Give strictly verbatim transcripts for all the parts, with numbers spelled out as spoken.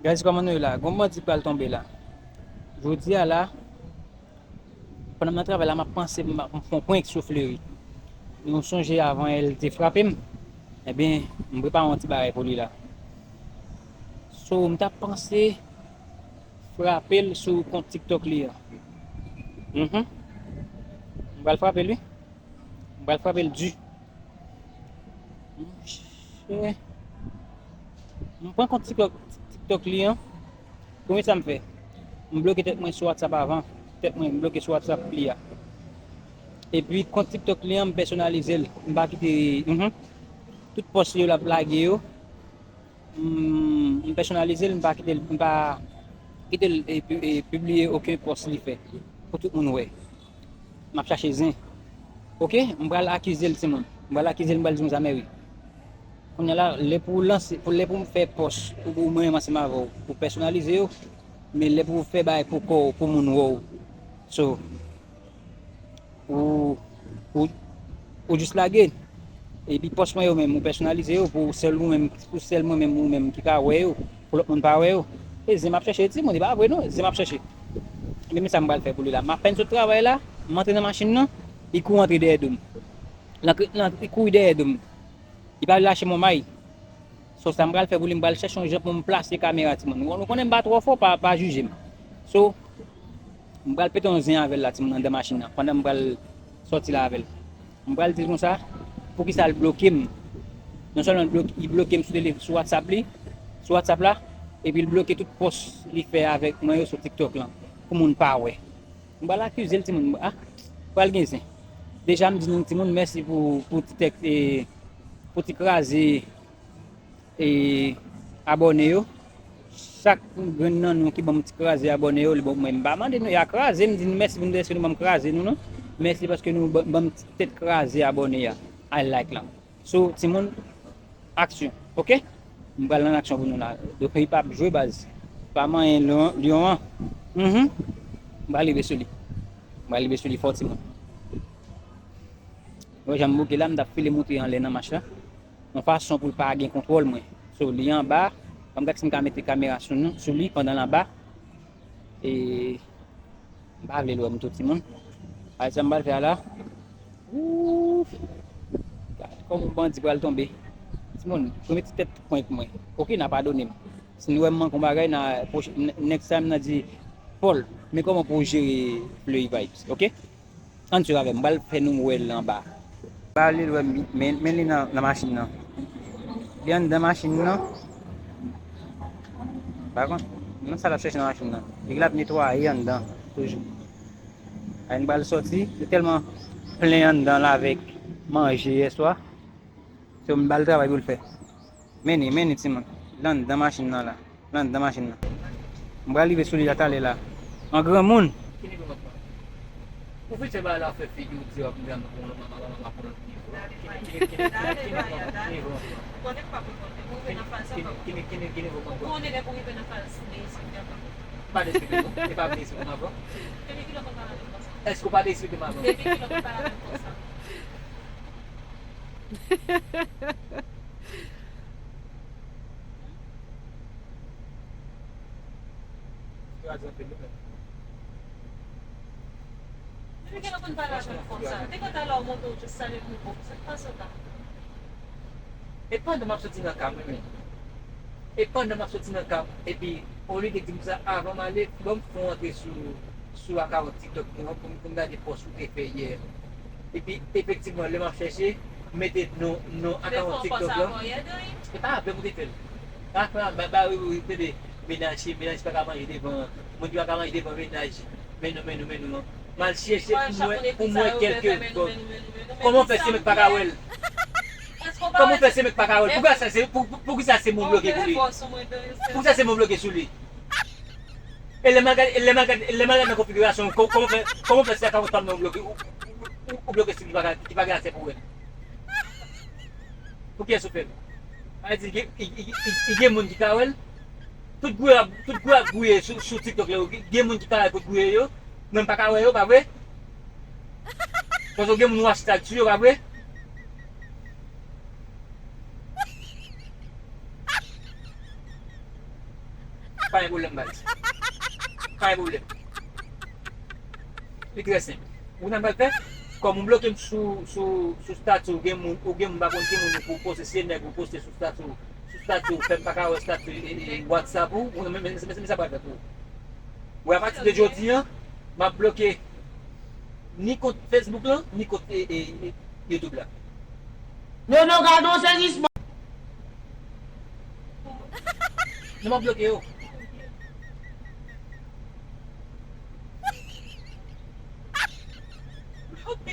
Guys, kòman nou ye la? Gon bandi pral tonbe la. Jodi a la, pandan m nan travay la, m ap panse, m ap fè yon prank sou Fleury. Nou sonje avan yè l te frape m? Ebyen, m prepare yon ti bagay pou li la. So, m t ap panse frape l sou kont TikTok li an. Mhm. M pral frape l, wi. M pral frape l di. Monchè. M pran kont TikTok, TikTok li an. Premye sa m fè, m bloke tèt mwen sou WhatsApp avan. Tèt mwen, m bloke sou WhatsApp li a. Epi kont TikTok li an, m pèsonalize l. M pa kite, mhm. Tout pòs li yo l ap lage yo. M, m pèsonalize l, m pa kite l, m pa kite l, e, pi- e, pibliye okenn pòs li fè pou tout moun wè. M ap chache zen. Oke, m pral akize l, timoun. M pral akize l, m pral di konsa, mèwi. Kounye a la, lè pou w lanse, pou lè pou m fè pòs, ou, ou mwen menm ansanm avè w, ou pèsonalize yo, men lè pou w fè bagay pou kò w, pou moun wè w. So, ou, ou, ou jis lage. Epi pòs mwen yo menm, ou pèsonalize yo pou sèl ou menm, pou sèl mwen menm ou menm ki ka wè yo, pou lòt moun pa wè yo. E zen m ap chèche, timoun, e pa vre non, zen m ap chèche. Men, men sa m pral fè pou li la. M apèn sot travay la, m antre nan machin nan, li kouri antre dèyè do m. L antre, l antre, li kouri dèyè do m. Li pa vle lache m yon may. So, sa m pral fè pou li, m pral chèche yon jan pou m plase kamera, timoun. Nou konnen m pa twò fò, pa, pa jije m. So, m pral pete yon zen avè l la, timoun, anndan machin nan, pandan m pral sòti la avè l. M pral di l konsa, poukisa l bloke m? Non sèlman l bloke, li bloke m sou tele, sou WhatsApp li, sou WhatsApp la, epi l bloke tout pòs li fè avèk mwen yo sou TikTok lan, pou moun pa wè. M pral akize l, timoun. Ah, pral gen zen. Deja, m di nou, timoun, mèsi pou, pou ti tèks, e, pou ti kraze, e, abòne yo. Chak grenn nan nou ki ban m ti kraze abòne yo, li bon pou mwen. M pa mande nou, y a kraze, m di nou mèsi pou nou, èske nou ban m kraze nou, non? Mèsi paske nou ban ban m ti tèt kraze abòne a, a like lan. So, timoun, aksyon, oke? M pral nan aksyon pou nou la. Dope p ap jwe baz. Pa manyen lyon, lyon an. Mhm. M pral rive sou li. M pral rive sou li fò, timoun. Wè jan m bouke la, m t ap file moute anlè nan mach la. Yon fason pou l pa gen kontwòl mwen. So, li anba, ban m gad si m ka mete kamera sou nou, sou li pandan l anba. E, m pa vle l wè m tou, timoun. Ay, sa m pral fè a la. Ouf. Gad kòman bandi pral tonbe. Timoun, premye ti tèt prank mwen. Oke, n a padone m. Si n wè m manke yon bagay, n a, pwoch- n- next time, n a di, Paul, men kòman pou w jere Fleury Vibes, oke? Ann swiv avè m, m pral fè nou wè l anba. Pa vle l wè m, men, men li nan, nan machin nan. Li anndan machin nan. Pa konn, nan sa l ap chèche nan machin nan. Li l ap netwaye anndan, toujou. Ay, n pral sòti. Li tèlman plen anndan la avèk manje yèswa. So, m ba l travay pou l fè. Mennen, mennen, timoun. L anndan machin nan la. L anndan machin nan. M pral rive sou li la talè la. An granmoun. Ki nivo m ap pran? Ou vin fè bagay la, fè figi w di w ap granmoun, ou ap pran lòt nivo. Ki nivo m ap pran? Ki nivo m ap pran? Ou konnen m p ap rekonèt. Ou rive nan faz sa, ki nivo m ap pran? Ou konnen lè pou rive nan faz derespekte a, m ap pran. M pa derespekte w. E pa vin derespekte m avan. Depi kilè w konn pale avè m konsa? Èske w pa derespekte m avan? Depi kilè w konn pale avè m konsa? Depi kilè w konn pale avè m konsa? Depi talè w monte w jis salye m, ou bon. Sa k pase w la? E pandan m ap soti nan kay mwen menm. E pandan m ap soti nan kay mwen, epi olye de di m sa avan m ale, ban m fè yon antre sou, sou akawont TikTok mwen an pou m, pou m gade pòs ou te fè yè. Epi, efektivman, lè m ap chèche, m mete non, non akawont TikTok lan. E pa avè m ou te fè l. Pa fè anba, ba, wi, wi, tande, mennaj, mennaj pa ka manje devan, moun ki pa ka manje devan mennaj, men nou, men nou, men nou an. M al chèche pou mwen, pou mwen kèlke vòg. Kòman fè se mwen k pa ka wè l? Kòman fè se mwen k pa ka wè l? Poukisa se, pou, pou, poukisa se mwen bloke pou li? Poukisa se mwen bloke sou li? E lè m al gade, e lè m al gade, e lè m al gade nan konfigirasyon, kò- kòman fè, kòman fè se akawont pa m nan ou bloke, ou, ou, ou, ou bloke si li pa ka, ki pa gen aksè pou wè l? Pou kiyès ou fè l? Sa vle di, gen, i, i, i, i gen moun ki ka wè l? Tout gouye, tout gouye ap gouye sou, sou TikTok la, gen moun ki parèt pou gouye yo, men m pa ka wè yo, pa vre? Paske gen moun w ap stag sou yo, pa vre? Pa gen pwoblèm, baz. Pa gen pwoblèm. Li trè senp. Ou konn sa m pral fè? Kòm ou bloke m sou, sou, sou stati, ou gen moun, ou gen moun, m pa konn ki moun ou poste, se nèg ou poste sou stati, sou stati, ou fè m pa ka wè stati, e, e, WhatsApp ou, ou, men, men, men, men sa m pral fè pou ou. Ou wè, apati de jodi a, m ap bloke ni kont Facebook lan, ni kont, e, e, e, YouTube la. Non, non, gade yon sezisman. Non, m ap bloke yo. Ok.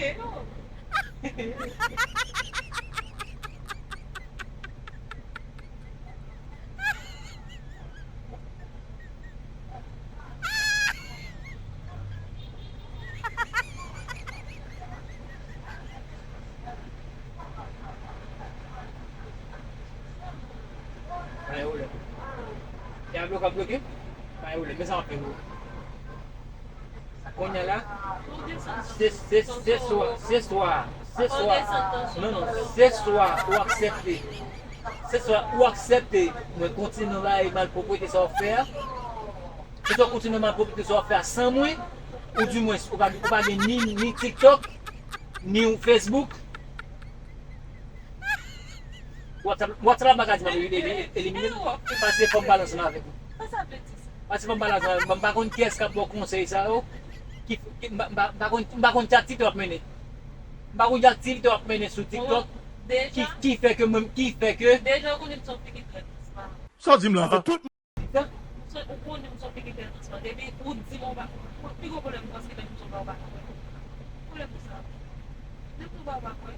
Pa gen pwoblèm. E avè w k ap bloke? Pa gen pwoblèm. Men sa m ap fè pou ou. Kounye a la, se, se, se swa, se swa, se swa, non, non, se swa ou aksepte. Se swa ou aksepte mwen kontinye bay malpwòpte sa w ap fè a. Se swa w kontinye malpwòpte sa w ap fè a san mwen, ou dimwens, ou pa, ou pa gen ni, ni TikTok, ni Facebook. WhatsApp, WhatsApp la m pa ka di m ap elimine, elimine l, paske fò m pale ansanm avèk ou. Sa sa vle di sa? Paske fò m pale ansanm avèk ou. M pa konn kiyès k ap ba w konsèy sa yo. Ki, ki, m pa, m pa, m pa konn, m pa konn ki aktivite w ap mennen. M pa konn ki aktivite w ap mennen sou TikTok. Ki, ki fè ke mwen, ki fè ke. Deja, ou konnen m se yon figi trè transparan. Sa w di m la? Sa. Ou konnen m se yon figi trè transparan. Depi ou di m ou pa, pi gwo pwoblèm m, paske lè m di w pa, ou pa ka kwè. Pwoblèm ou sa. Lè m di w pa, ou pa kwè.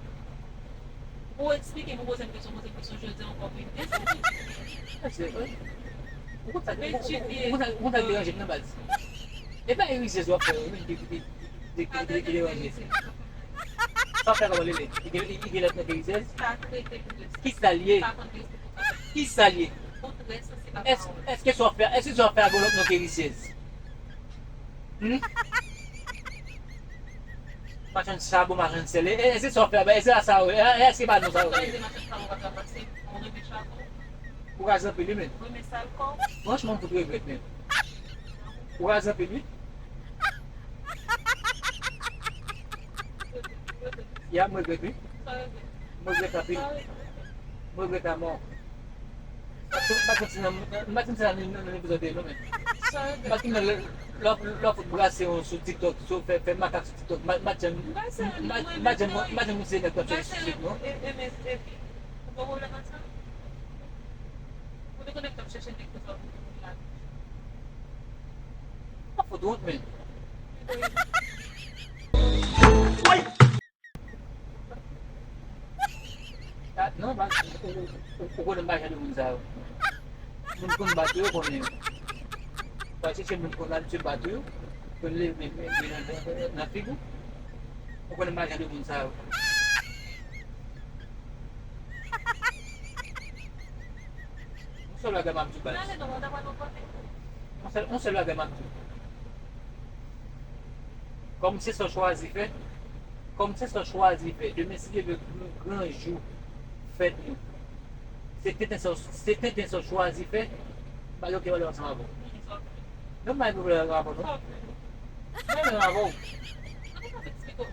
Ou eksplike m, ou poze m kesyon, poze m kesyon, jodi a ankò, wi. Byen sa, wi. Se vre. Ou konn sa, ou konn sa, ou konn sa k deranje m nan baz? E pa e rizèz w ap fè, wi, ki, ki, ki, ki, ki, ki deranje. Sa w fè kòman li ye? Li gen, li gen lòt non ke rizèz? Ki sa l ye? Ki sa l ye? Èske, èske sa w fè, èske sa w fè a gen lòt non ke rizèz? Hmm? Machann chabon, machann sèl. E, e, èske sa w fè a, èske sa w, e, èske pa non sa w fè? Ou raz anpil, wi, men. Franchman, m fout regrèt, men. Ou raz anpil, wi. Ya, m regrèt, wi. M regrèt anpil. M regrèt amò. M pa t santi nan, m pa t santi nan, nan, nan epizòd yo, non, men. M pa t santi nan lè, lè w ap, lè w ap fout brase yon sou TikTok, sou fè, fè makak sou TikTok. M pa, m pa t janm, m pa, m pa t janm, m pa t janm konsidere nèg k ap chèche sou TikTok, non. Ou te konnen m t ap chèche nèg konsa pou moun la. Pa fout wont, men. Ah, non, pa, ou, ou, ou, ou konnen m pa jan de moun sa yo. Moun konn bat yo, konnen yo. Ou al chèche moun konn abitye bat yo, konn leve men, men nan, nan, nan figi w. Ou konnen m pa jan de moun sa yo. Yon sèl bagay m ap di w, baz. Yon sèl, yon sèl bagay m ap di w. Kòm se sa w chwazi fè, kòm se sa w chwazi fè, demen si Dye vle, gran, gran jou fèt nou, se tenten sa w, se tenten sa w chwazi fè, m pa gen okenn pwoblèm ansanm avè w. Non, m pa gen pwoblèm avè w, non. M renmen avè w.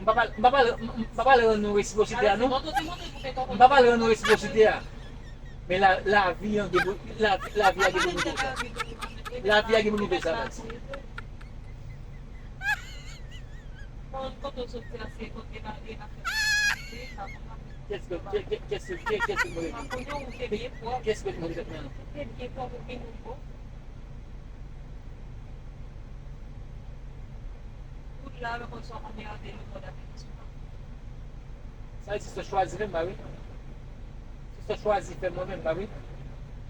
M pa pale, m pa pale, m pa pale rann nou resipwosite a, non. M pa pale rann nou resipwosite a. Men la, lavi an gen pou, lavi, lavi a gen pou nou fè sa. Lavi a gen pou nou fè sa, baz. Bon, kote w soti a, se kote la, e la fè. Qu'est-ce que, qu'est-ce que, qu'est-ce que, qu'est-ce que vous voulez dire? Qu'est-ce que vous voulez dire? Tout la, le monde sont emmerdés, le monde a fait du. Sa vle di se sa w chwazi fè m, ba wi. Se sa w chwazi fè mwen menm, ba wi.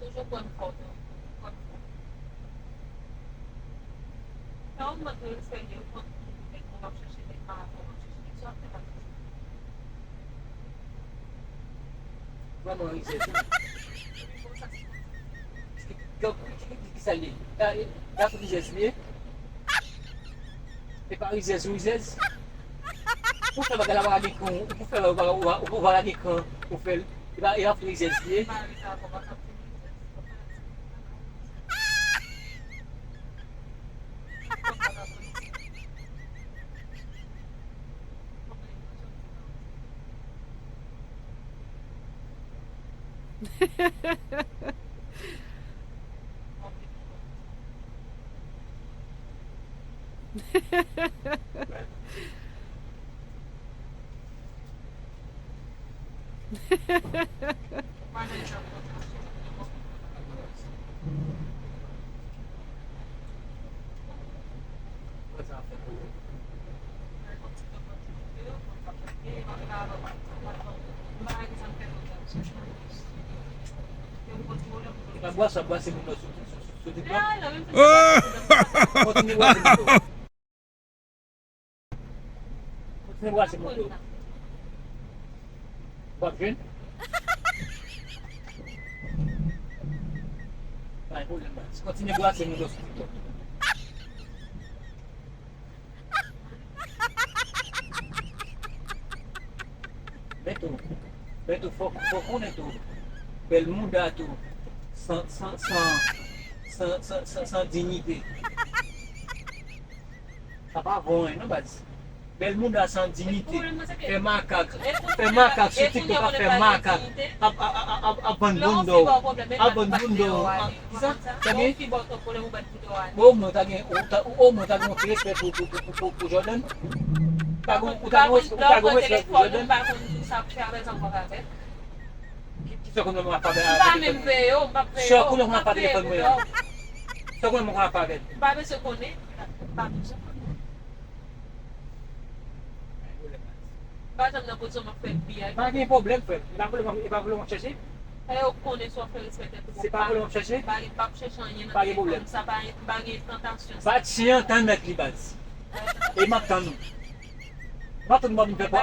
Toujou pran fòt ou. Pran fòt. Sa w mande respè, ou pran tout moun, ou ap chèche nèg pa rapò, w ap chèche nèg, sa w ap fè pa toujou. Vrèman rizèz, wi. Ki, ki, ki, ki, ki sa l ye? Gad, gad rizèz li ye. E pa rizèz ou rizèz. Ou fè bagay la, ou pa gen kran, ou fè bagay, ou pa, ou pa, ou pa gen kran, ou fè l. E pa, e pa rizèz li ye. M pa rizèz, ou pa ka di m rizèz. Ou pa ka di m rizèz. Bwase, bwase moun nan sou, sou, sou, sou TikTok. Kontinye bwase moun nan. Kontinye bwase moun yo. W ap jwenn? Pa gen pwoblèm, baz. Kontinye bwase moun yo sou TikTok. Men tou, men tou, fò, fò konnen tou, bèl mouda tou, san, san, san, san, san, san, san diyite. Sa pa vo anyen non, baz. Bèl mouda san diyite. Fè makak. Fè makak sou TikTok, ap fè makak. Ap, ap, ap, ap, ap vann boundo. Ap vann boundo. Kisa? Sa gen? Omwen w ta gen, ou ta, omwen w ta gen yon ti respè pou, pou, pou, pou, pou, pou Jordan. Ou ta gen, ou ta gen respè, ou ta gen respè pou Jordan. Ki, ki fè kounye a w ap pale avè telefòn mwen? Sè kounye a w ap pale telefòn mwen an? Sè kounye a w ap pale? M pa bezwen konnen. M pa bezwen konnen. M pa janm nan pozisyon m ap fè V I P. Pa gen pwoblèm, frè. E pa vòlè, e pa vòlè w ap chèche? E yo konnen si w ap fè respè tèt ou. Se pa vòlè w ap chèche? M pa, m p ap chèche anyen nan telefòn sa, pa, m pa gen tantasyon sa. Patient antan mèt li baz. E m ap tann ou. M ap tann ou w ap vin fè pwa.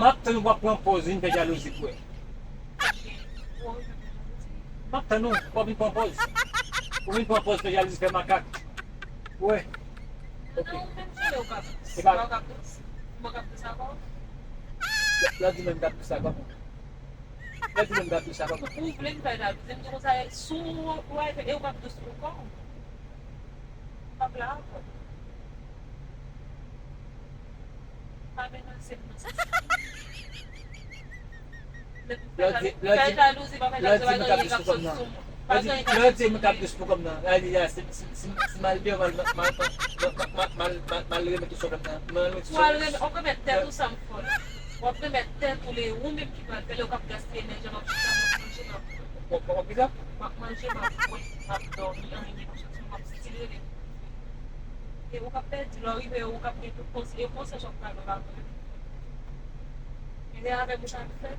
M ap tann ou w ap pran pòz vin fè jalouzi pou wè. M ap tann ou, w ap vin pran pòz. Ou vin pran pòz fè jalouzi, fè makak. Wè. Ok. E pa. Lè di menm gad pou sa kòman. Lè di menm gad pou sa kòman. Ou vle m fè jalouzi, m di konsa, sou wè, e ou p ap dous pou kò w. M p ap la avè w. Pa menase m nan sans sa. Lè di, lè di, lè di mwen t ap dous pou kòm nan. Lè di, lè di mwen t ap dous pou kòm nan. Lè di a, si, si, si, si m al deyò, m al, m al, m al remèt ou sou kòm nan. M al remèt ou sou kòm nan. W al remèt, w ap remèt tèt ou sa m fè w la. W ap remèt tèt ou li, ou menm ki pral fè l, ou k ap gaspiye enèji, m ap chita, m ap manje, m ap bwè. W ap, w ap ki sa? M ap manje, m ap bwè, m ap dòmi, anyen pa chanse, m ap stil rele. E ou k ap pèdi, lè w rive, ou k ap gen tout konsèy, e konsèy w ap pral ba mwen. E lè avè m ou ka fè.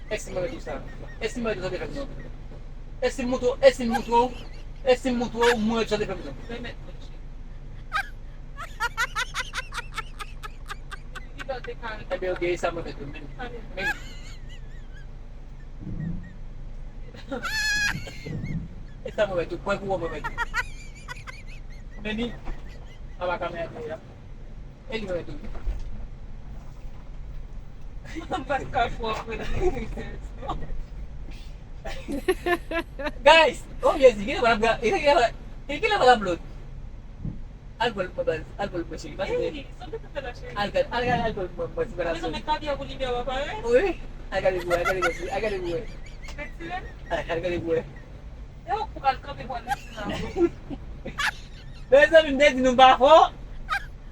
Èske mwen tou sa? Èske mwen tou sa te fè m non? Èske m montre w, èske m montre w, èske m montre w mwen tou sa te fè m non? Ebyen, ok, e sa mwen fè tou, men, men. E sa mwen fè tou, prank ou mwen fè tou. Men li, anba kamera te ye a. E li mwen tou. M pa t ka kwè w ap rele. Guys, oh Jezi, kilè mwen ap, kilè mwen ap, kilè mwen ap load? Al pran l mwen baz, al pran l mwen cheri, pase mwen. Al gad, al gad, al pran l mwen, mwen ti mwen ap load. Wi, al gade pou wè, al gade pou wè, al gade pou wè. Al, al gade pou wè. E ou pou al kanpe pou al mete la. Mezanmi, m te di nou m pa fò.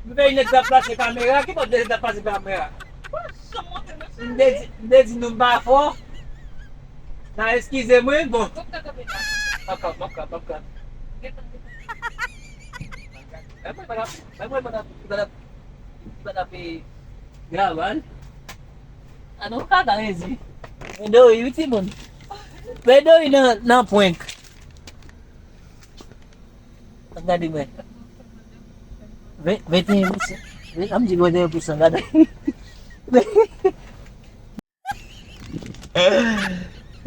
M fè Inèd t ap plase kamera. Ki bò Inèd t ap plase kamera? M te di, m te di nou m pa fò. Nan eskize mwen, bon. M ap kanpe, m ap kanpe, m ap kanpe. Mwen, mwen, mwen, mwen, mwen, mwen, mwen, mwen, mwen, Graval. An nou ka ta rezi. Mwen dori wi timoun. Mwen dori nan, nan prank. Gade mwen. Ven, venteyen pousan. Ven, an m di venteyen pousan, gade.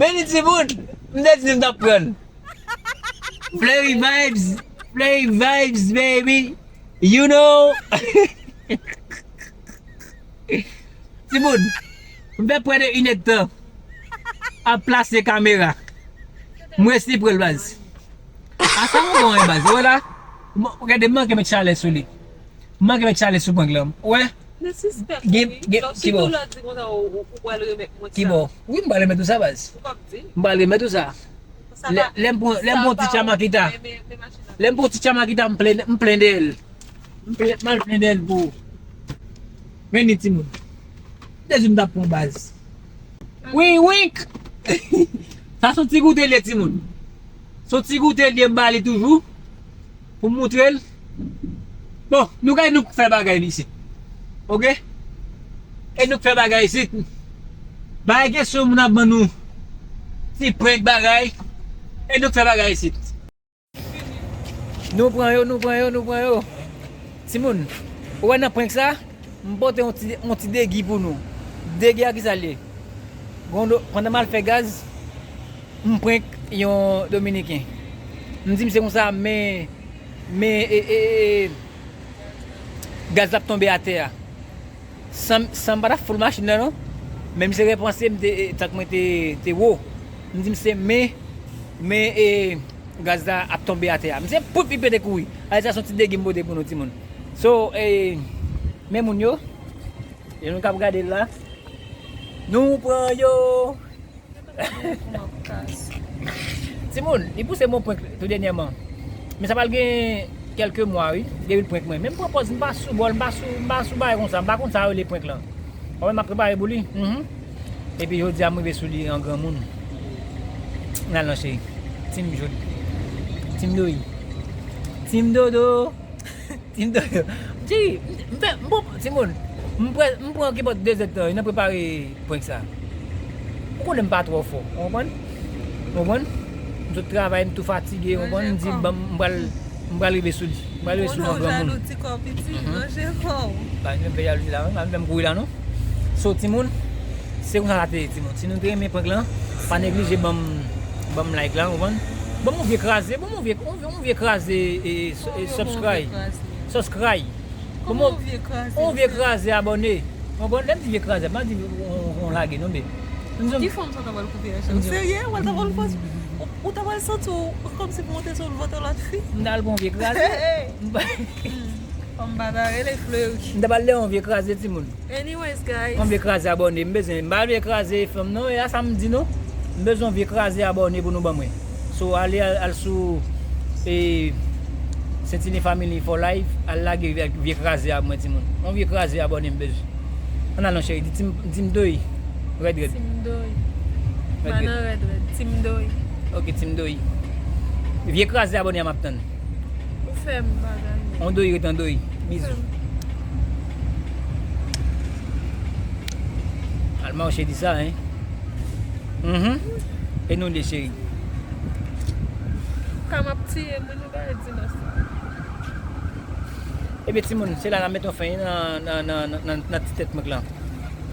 Men li timoun, m te di m t ap pran. Fleury vibes, Fleury vibes, baby. You know. Timoun, m fè prè de inèdtan ap plase kamera. M resi pran l baz. A sa mwen gen yon baz. Ou wè la? M- Gade, m manke met chalè sou li. M manke met chalè sou prank lan. Ou wè? Gen, gen, ki bò? Ki bò? Wi, m pral remèt ou sa, baz. M pral remèt ou sa. Lè, lè m pran, lè m pran ti chamakita. Lè m pran ti chamakita, m plen, m plen de l. M plen, m al plen de l pou ou. Men ni timoun. Dezi m t ap pran baz. Wi, wink! Sa se yon ti goute l ye, timoun. Se yon ti goute l ye, m ba li toujou. Pou m moutre l. Bon, nou kay nou k fè bagay isit. Oke? E nou k fè bagay isit. Bagay kesyon moun ap ban nou. Ti prank bagay. E nou k fè bagay isit. Nou pran yo, nou pran yo, nou pran yo. Timoun, ou wè nan prank sa, m pote yon ti, yon ti degi pou nou. Degi a kisa l ye? Pandan m al fè gaz, m prank yon Dominiken. M di misye konsa, men, men, e, e, e, gaz la ap tonbe atè a. San, san m pa t ap foul machin nan non. Men misye repanse m te, e, tank mwen te, te wo. M di misye, men, men, e, gaz la ap tonbe atè a. Misye pouf, li pete kouri. Alè sa se yon ti degi m pote pou nou, timoun. So, e, men moun yo. E nou k ap gade l la. Nou pran yo. Timoun, li pouse m yon prank tou dènyèman. Men sa pral gen kèlke mwa, wi. Depi l prank mwen. Men m pran pòz, m pa sou bòl, m pa sou, m pa sou bagay konsa. M pa konn sa yo rele prank lan. Mwen menm m ap prepare pou li. Mhm. Epi jodi a m rive sou li an granmoun. N al nan cheri. Team Jod. Team Doyi. Team Dodo. Team Dodo. Cheri, m fè, m pran, timoun. M pran, m pran ki bò de zèdtan, nan prepare prank sa. Ou konnen m pa twò fò, ou konprann? Ou konprann? M sot travay, m tou fatige, ou konprann? M di, ban m, m pral, m pral rive sou li. M pral rive sou li an granmoun. Ou jalou ti kò piti, ranje kò w. Pa menm fè jalouzi la, non? Pa menm kouri la, non? So, timoun, se konsa sa te ye, timoun. Si nou te renmen prank lan, pa neglije ban m, ban m like la, ou konprann? Ban m yon vye kraze, ban m yon vye, yon, yon vye kraze, e, e, subscribe. Subscribe. Ban m yon, yon vye kraze abòne. Ou konprann? Lè m di vye kraze, m pa di yon, yon, yon lage, non, men. Ki fòm sa w ta pral koupe a, chè? Ou serye? Ou ta pral fè, ou, ou ta pral santi w kòmsi pou monte sou vant yon lòt fi? M ta al pran yon vye kraze. Fòm pa ta rele Fleury. M ta pral lè yon vye kraze, timoun. Anyways, guys. Mwen vle kraze abòne, m bezwen. M pa vle kraze fanm non, e a sa m di nou. M bezwen vye kraze abòne pou nou ban mwen. So, ale al, al sou, e, Sentilien Family for Life, al lage vye, vye kraze a mwen, timoun. Yon vye kraze abòne m bezwen. Ann al non, cheri, di Team, Team Doyi. Rèd, rèd. Team Doyi. Rèd, rèd. Pa nan rèd, rèd. Team Doyi. Ok, Team Doyi. Vye kraze abòne a m ap tann. Ou fè m bagay. On Doyi ret an Doyi. Bizou. Al mache di sa, hein. Mhm. E nou de cheri. Ka m ap tiye moun yo bay dimanch sa. Ebyen, timoun, se la n ap mete yon fen nan, nan, nan, nan, nan, nan ti tèt mwen lan.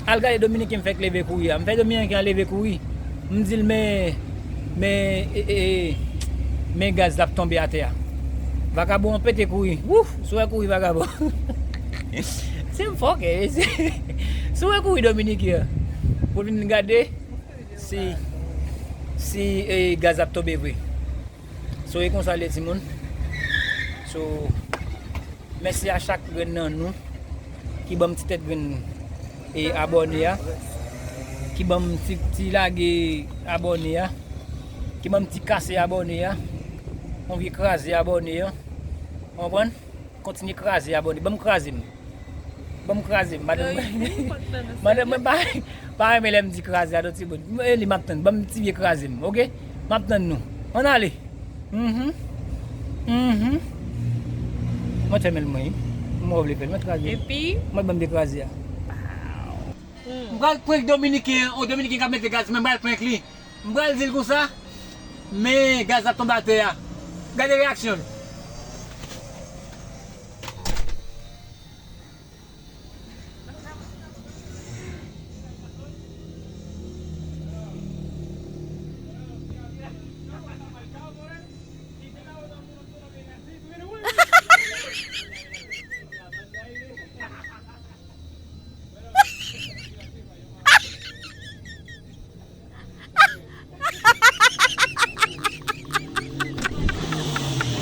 Al gade Dominiken m fèk leve kouri a. M fè Dominiken an leve kouri. M di l, men, men, e, e, e, men gaz l ap tonbe atè a. Vagabon an pete kouri. Wouf, si w wè kouri vagabon. Se m fòkè, mesye. Si w wè kouri Dominiken an. Pou vin gade si, si, e, gaz ap tonbe vre. So, e konsa l ye, timoun. So, mèsi a chak grenn nan nou ki ban m ti tèt grenn e abòne a, ki ban m ti, ti lage abòne a, ki ban m ti kase abòne a, yon vye kraze abòne a. Ou konprann? Kontinye kraze abòne. Ban m kraze m. Ban m kraze m. Madanm mwen, madanm mwen pa, pa renmen lè m di kraze a, non, timoun. E li m ap tann. Ban m ti vye kraze m, oke? M ap tann nou. Ann ale. Mhm. Mhm. Mwen fèmen l mwen, wi. Mwen vle fè l, mwen kraze. Epi? Mwen ban m de kraze a. M pral prank Dominiken, yon Dominiken k ap mete gaz, mwen pral prank li. M pral di l konsa, men gaz ap tonbe atè a. Gade reyaksyon l.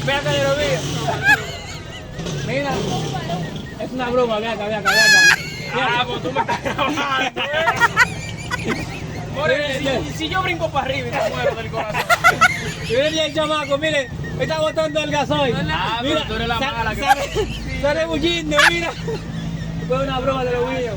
Ven acá, Nero, mira. Mira. Es una broma, ven acá, ven acá, ven acá. Ah, pues tú me estás grabando, eh. More, si, si yo brinco para arriba y te muero del corazón. Mira el chamaco, mire, está botando el gasoil. Ah, pero tú eres la mala que... Está rebullando, mira. Fue una broma de lo mío.